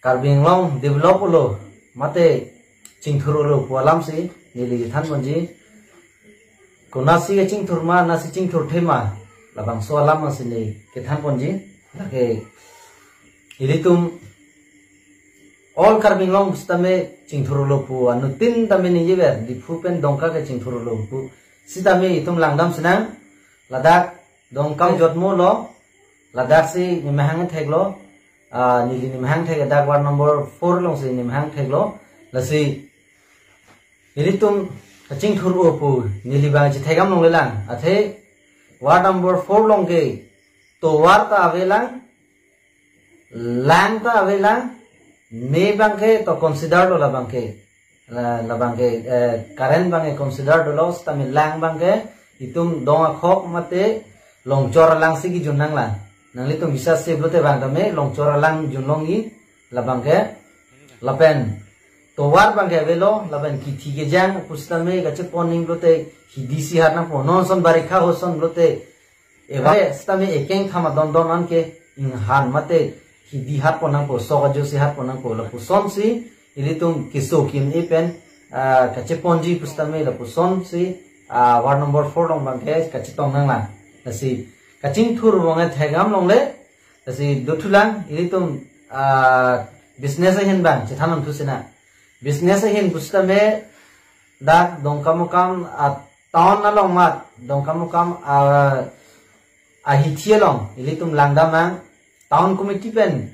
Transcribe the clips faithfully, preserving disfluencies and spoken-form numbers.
Karbi Anglong develop-olo mate chingthur-olo pu alamsi neli kethan ponji. Konatsi kachingthur ma, nasi chingthur thema, labangso alam si neli kethan ponji. Lake ilitum all Karbi Anglong sitame chingthur-olo pu anuttin tame ningjever, Diphu pen Dongka ke chingthur-olo pu. Sitame itum langdam sinang, ladak Dongka jotmo lo, ladaksi nemahang theklo, ah, neli nemahang thek, dak ward number four alongsi nemahang theklo, lasi ilitum kachingthur-o pu neli bang chethekdam longlelang, athe ward number four along ke tovar ta avelang, lang ta avelang, me bangke to consider lo labangke. La, labangke, eh, current bangke consider dolo, sitame lang bangke itum dong akhok mate longchor alangsi kijun nanglang. Nanglitum bisa se pulote bang tame longchor alang junlongji labangke. Lapen tovar bangke avelo, lapen kithi kejang pusitame kachepon ning pulote hidi si hat nangpo. Non ason barikha ahut ason pulote eva sitame ekeng thama don don anke inghan mate hidi hatpon nangpo, sok ajo si hatpon nangpo, lapusonsi ilitum keso kim-e pen, ah, kacheponji pusitame lapusonsi, ah, ward number four along bangke kachetong nanglang. Lasi kachingthur bangke thekdam longle, lasi dothulang ilitum, ah, business ahin bang chethan nangthu sinang. Business ahin pusitame dak Dongkamukam, ah, town along mat Dongkamukam, ah, ahithi along ilitum langdam nang, town committee pen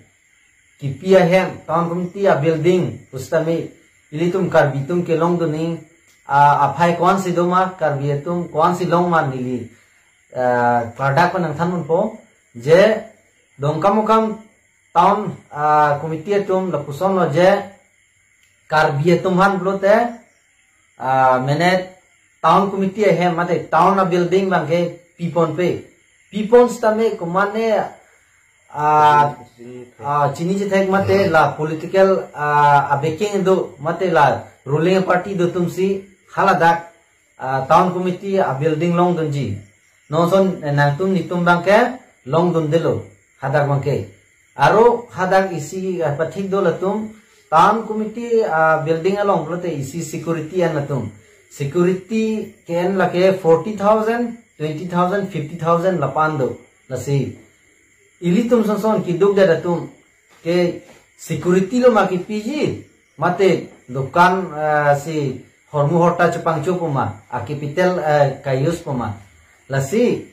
kipi ahem, town committee a building pusitame ilitum Karbi atum kelongdun ning, ah, aphai ko-ansi doma, Karbi atum ko-ansi long ma neli, ah, klardak pen nangthan ponpo je Dongkamukam town, ah, committee atum lapuson lo je Karbi atum aphan pulote, ah, mane town committee ahem mate town a building bangke piponpe. Pipon sitame komane, ah, ah, chini chethek mate la political, ah, a backing do mate la ruling party do atumsi haladak, ah, town committee a building longdunji. Non ason, eh, nangtum netum bangke longdundelo hadak bangke. Aro hadak isi, eh, pathik do latum, town committee, ah, building along pulote isi security an latum. Security ke-en lake forty thousand, twenty thousand, fifty thousand lapu-an do. Lasi ilitum son son kiduk det atum ke security lo ma kipiji, mate dukan, eh, si hormu horta chepangcho pu ma, a capital, eh, ka-use pu ma. Lasi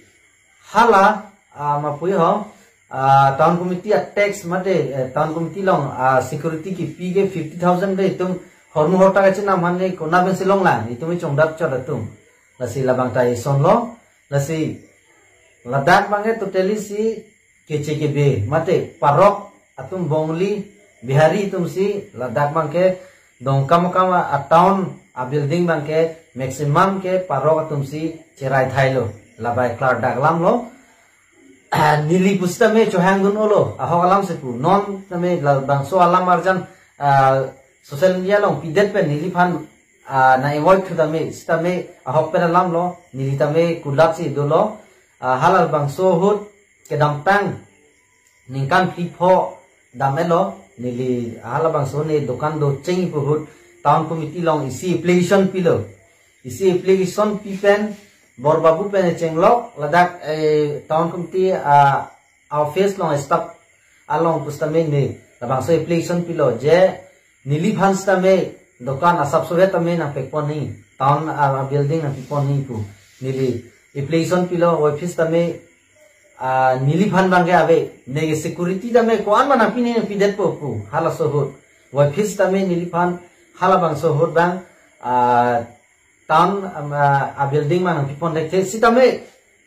hala, ah, ma puji ho, ah, town committee a tax mate, eh, town committee along, ah, security kipi ke fifty thousand de itum hormu horta kachenam aphan ne konat pensi longlang, itum chongdap chot atum. Lasi labang ta ison lo, lasi ladak bangke totally si keche kebe mate parok atum Bongali, Bihari atumsi ladak bangke Dongkamukam a town a building bangke maximum ke parok atumsi cherai thailo, labai klardak alam lo. Neli pusitame chohangdun-olo, ahok alamsi pu. Non tame labangso alam arjan, ah, social media along pidet pen neliphan, ah, nang-avoid thu tame, sitame ahok pen alam lo, neli tame kulatsi dolo, ah, halabangso ahut kedamtang ningkan phli pho dam-etlo, neli halabangso ne dukan docheng pu ahut town committee along isi application pilo. Isi application pi pen Bor Babu pen chenglok ladak, eh, town committee, ah, office along staff along pusitame ne labangso application pilo je neliphan sitame dukan asap sovet tame nangpekpon nangji, town a, a building nangpipon nangji pu. Neli application pilo, office tame, ah, neliphan bangke ave, neke security tame ko-an ma nangpi nangji nangpidetpo pu, halaso ahut. Office tame neliphan halabangso ahut bang, ah, town, um, ah, a building ma nangpipon thekthe sitame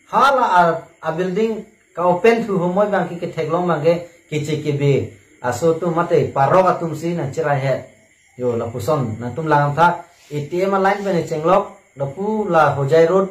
hala a, a building ka-open thu humoi bangke ketheklong bangke keche kebe aso atum mate parok atumsi nangcheraihet. Yo, lapuson nangtum langtha, A T M a line pen chenglok, lapu la Hojai Road,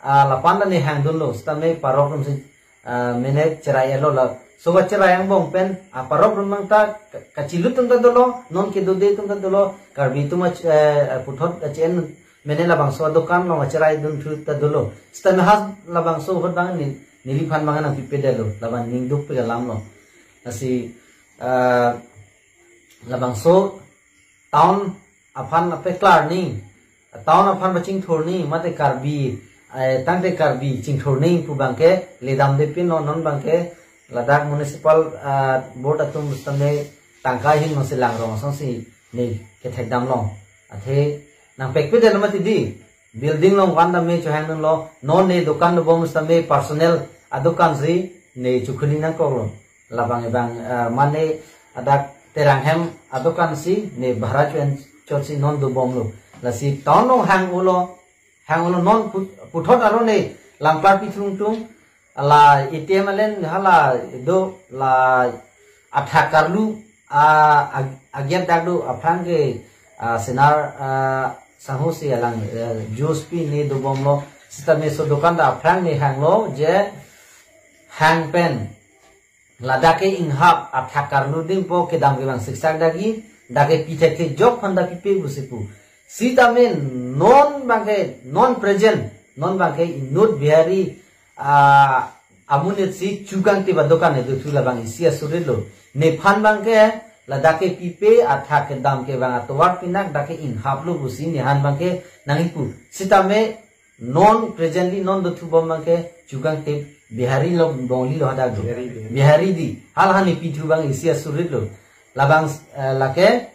ah, lapu-an ta ne hangdunlo, sitame parok atumsi, ah, mane cherai-etlo la. So kacherai angbong pen, ah, parok atum bang ta ka-, kachilut atum ta dolo, non kedode atum ta dolo, Karbi atum ach-, eh, puthot achen mane labangso adukan along acherai dun thu ta dolo. Sitame halabangso ahut bang ne, neliphan bang nangpipedetlo, laban ningduk pe alam lo. Lasi, ah, Labangso town aphan ape klar ni, town aphan pachingthur ni, mate Karbi, eh, tangte Karbi chingthur ni pu abangke ledam de pin lo, non abangke ladak municipal, ah, board atum sitame tangka ahin nonsi langrong asonsi ne kethekdam long. Athe nangpekpedetlo mati di. Building along van tame chohang lo, non ne dokan dobom sitame personal adokan si ne chokhuli nangkoklo. Labang abang, ah, mane adak Terang hem adokan si ne bhara cho-en chotsi non dobomlo. Lasi town along hang-olo, hang-olo non put-, puthot aro ne langpar pi thung thung, la A T M alen hala do la athak karlu, ah, ag-, agiat dak do aphrang ke, ah, senar, ah, sangho si alang, eh, juice pi ne dobomlo. Sitame so dokan ta aphrang ne hanglo je hang pen ladak ke inghap athak karlu dingpo kedam kevang siksak dagi, dak ke pi thekthe, jok aphan dak pipe pusi pu. Sitame non abangke, non present, non abangke inut Bihari, ah, amonit si chukangtip adokan ne dothu, labang isi asurit lo. Nephan abangke ladak ke pipe, athak kedam kevang atovar pinak dak ke inghaplo pusi nephan abangke nangkipu. Sitame non presently non dothubom abangke chukangtip Bihari lo, Bongali lo hadak do. Bihari, Bihari. Bihari di. Halahan ne pithu abang isi asurit lo. Labang, eh, lake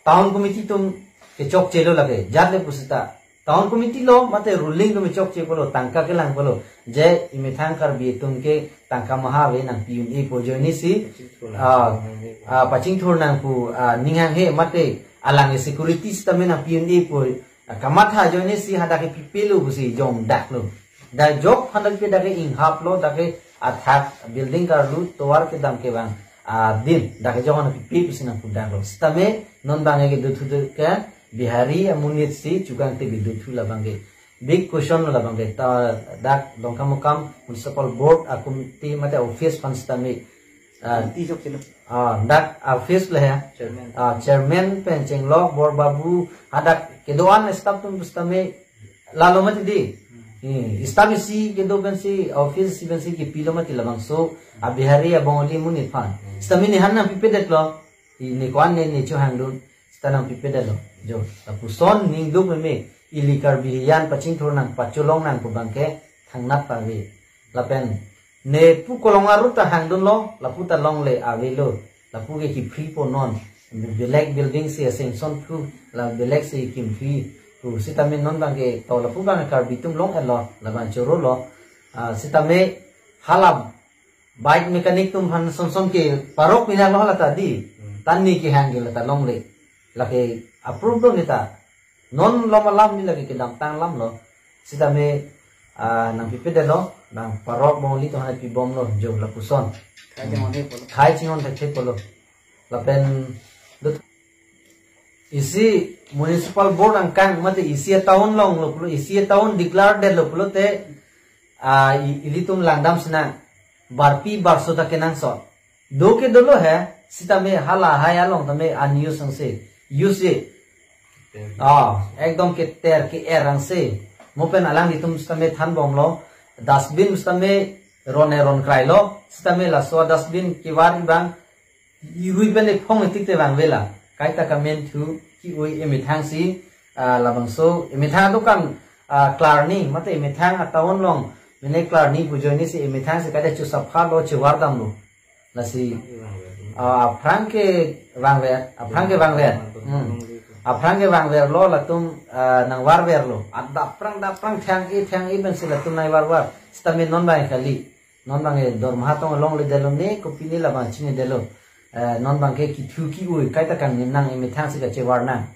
town committee atum kechokche lo lake. Jat le pusita town committee lo mate ruling atum chokche pulo, tangka kelang pulo. Je emethang Karbi atum ke tangka maha ave, nangpi un-epo ajoine si, ah, ah, pachingthur nang pu, ah, ning hanghe mate alang security sitame nangpi un-epo, ah, kamatha ajoine si hadak ke pipelo pusi jong dak lo. Dak jok aphan dak ke dak ke inghaplo, dak ke athak building karlu tovar kedam kevang, ah, din dak ke jok aphan pipe pusi nangpu dak lo. Sitame non abangke dothu de ke Bihari amonit si chukangtip dothu, labangke big question lo labangke. Ta dak Dongkamukam Municipal Board a committee mate office aphan sitame, ah, Committee jok chelo. Ah, dak office le ya. Chairman. Ah, chairman pen chenglok Bor Babu, hadak kedo-an staff atum sitame lalo mati di. Hmm. Hmm, staff isi kedo pensi, office isi pensi kipilo mati labangso a Bihari a Bongali amonit aphan. Hmm. Sitame nephan nangpipedetlo. Ini ko-an ne, ne chohangdun. Sita nangpipedetlo. Jo, lapuson ning duk meme, ili Karbi hijan pachingthur nang, pacholong nang pu abangke thangnat pave. Lapen ne pu kolong arut ta hangdunlo, lapu ta longle avelo. Lapu ke kiphripo non. Belek building si sanction thu, la belek si kimphri thu. Sitame non abangke to lapu abang Karbi atum long-etlo, labang chorolo. Ah, sitame hala bike mechanic atum aphan sonson ke parok pinaklo hala ta di. Hmm. Tanni kehang ke la ta longle. Lake approve do ne ta. Non lom alam ni lake kedamtang alam lo. Sitame, ah, nangpipedetlo, nang parok Bongali atum aphan pibomlo, jo lapuson. Khai chinghon thekthepo lo. Khai chinghon thekthepo lo. Lapen dut isi municipal board angkang mate isi a town longlo pulo, isi a town declare detlo pulote, ah, i-, ilitum langdam sinang, barpi barso ta kenangsot. Do ke dolo he, sitame hala hai along tame unused angse, use ye. Ah, ekdom keter ke-er angse. Mo pen alanglitum sitame thanbomlo, dustbin sitame ron-e ron krailo, sitame laso dustbin kevar abang, ihui pen ephong etik te vangvela. Kaita kamen thu ki-oi emethang si, ah, labangso, emethang adokan, ah, klarni, mate emethang a town along, mene klarni pu ajoine si emethang si kaita chosapha lo, chevardamlo. Lasi, ah, aphrang ke vangver, aphrang ke vangver. Hmm. Aphrang ke vangverlo, latum, ah, nangvarverlo. Adap aphrang, adap aphrang thang-e, thang-e pensi latum nangvarvar. Sitame non abang kali. Non abangke dormaha tong longledetlo ne, kopine labang chinidetlo. Eh, non abangke kithu ki-oi, kaita kangnim nang emethang si kachevar nang.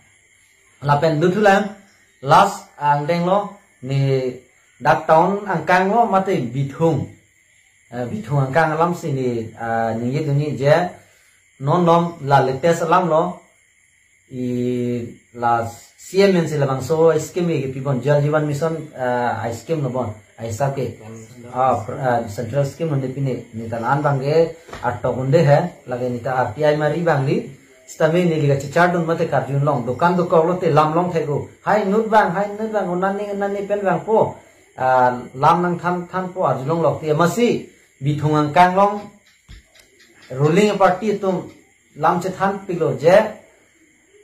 Lapen dothulang, last angdenglo, ne dak town angkanglo mate Bithung. Eh, Bithung angkang alam si ne, ah, ningjedunji je, non non la latest alamlo, i la C M N si labangso scheme ke pibom, Jal Jeevan Mission, ah, a scheme lo bon, a hisab ke. Ah, pr-, ah, central scheme lo ne pine, ne ta la-an abangke atok un-e he, lake ne ta R T I mari abang li, sitame neli kachechardun mate karjun long, dokan dokok lote lam longthek-o. Hai inut abang, hai inut abang, onani, onani pen vangpo. Ah, lam nangthan, thanpo, arjulong lok ti, amatsi, Bithung angkang along, ruling party atum, lam chethan pilo je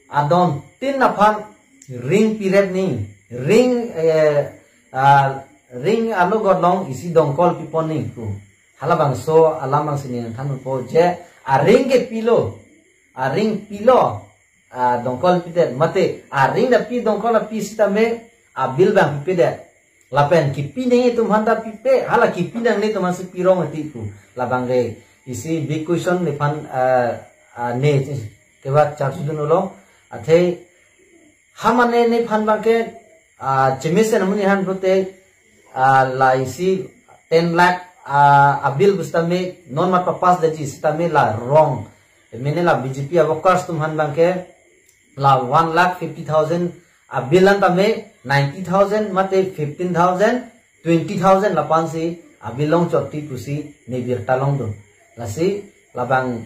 adon tin aphan ring piret ni, ring eh, ah, ring alogot long isi dongkol pipon ni pu. Halabangso alam bang sini nangthanpo je aring ke pilo, aring pilo, ah, dongkol pidet mate aring da pi dongkol api sitame abil bang pipedet. Lapen kipi nangji atum aphan ta pipe, hala kipi nangne atum aphan si pirong ati pu. Labang ke isi big question nephan ah, ah, ne kevak charjudun ulo. Athe hamane nephan bang ke ah, chemesen amonit aphan pulote ah, la isi ten lakh ah, abil pusitame non mat papass detji sitame la wrong. Mene la B J P a workers atum aphan bang ke la one lakh fifty thousand abil an tame ninety thousand mate fifteen thousand, twenty thousand lapu-an si abil longchot ti pusi ne birta longdun. Lasi labang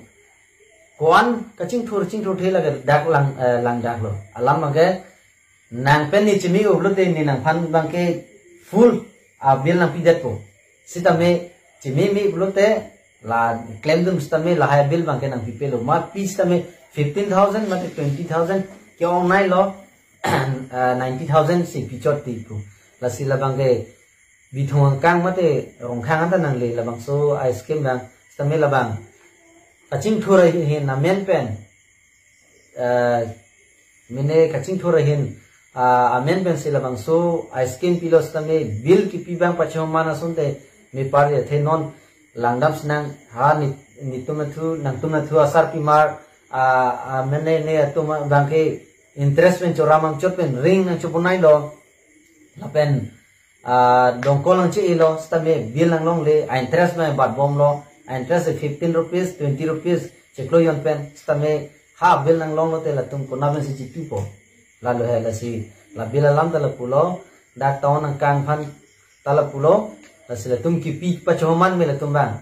ko-an kachingthur chingthur the lake dak lang eh, lang dak lo. Alam bang ke nang pen ne chimi pulote ne nangphan bang ke full abil nangpidetpo. Sitame chimi mi pulote la klemdun sitame lahai abil bang ke nangpipelo. Ma pi sitame fifteen thousand mate twenty thousand ke-ongnei lo ah, ninety thousand si pichot ti pu. Lasi labang ke Bithung Angkang mate Rongkhang anta nangle labangso a scheme bang sitame labang kachingthur ahin amen pen eh, mene kachingthur ahin ah, amen pen si labangso a scheme pilo sitame bill kipi bang pachoman asonte me par athe non langdam sinang ha ni nitum nathu nangtum nathu asarpimar ah, ah, mene ne atum bang ke interest pen choram angchot pen ring nangchopunai lo. Lapen ah, dongkol nangche-elo sitame bill nanglongle, a interest ma bat bomlo, a interest fifteen rupees, twenty rupees chiklo jon pen sitame ha bill nanglonglo te latum konat pen si chipipo. Lalo he lasi la bill alam ta lapulo, dak town Angkang aphan ta lapulo, lasi latum kipi pachoman me latum bang.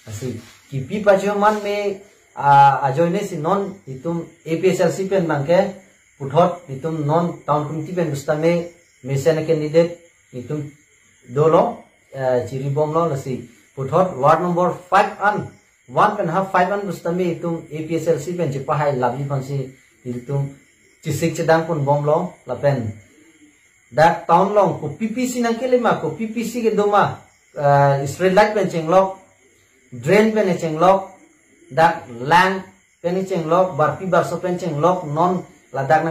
Lasi kipi pachoman me ah, ajoine si non itum A P H L C pen bang ke puthot itum non town committee pen pusitame mesen candidate itum dolo eh, chiribomlo lasi puthot ward number five an, one pen ha five an pusitame itum A P H L C pen chepahai labi aphansi itum chisik chedang ponbomlo lapen dak town along kopi pisi nangkele ma, kopi pisi kedo ma, eh, street light pen chenglok, drain pen chenglok, dak lang pen chenglok, barpi barso pen chenglok, non ladak nang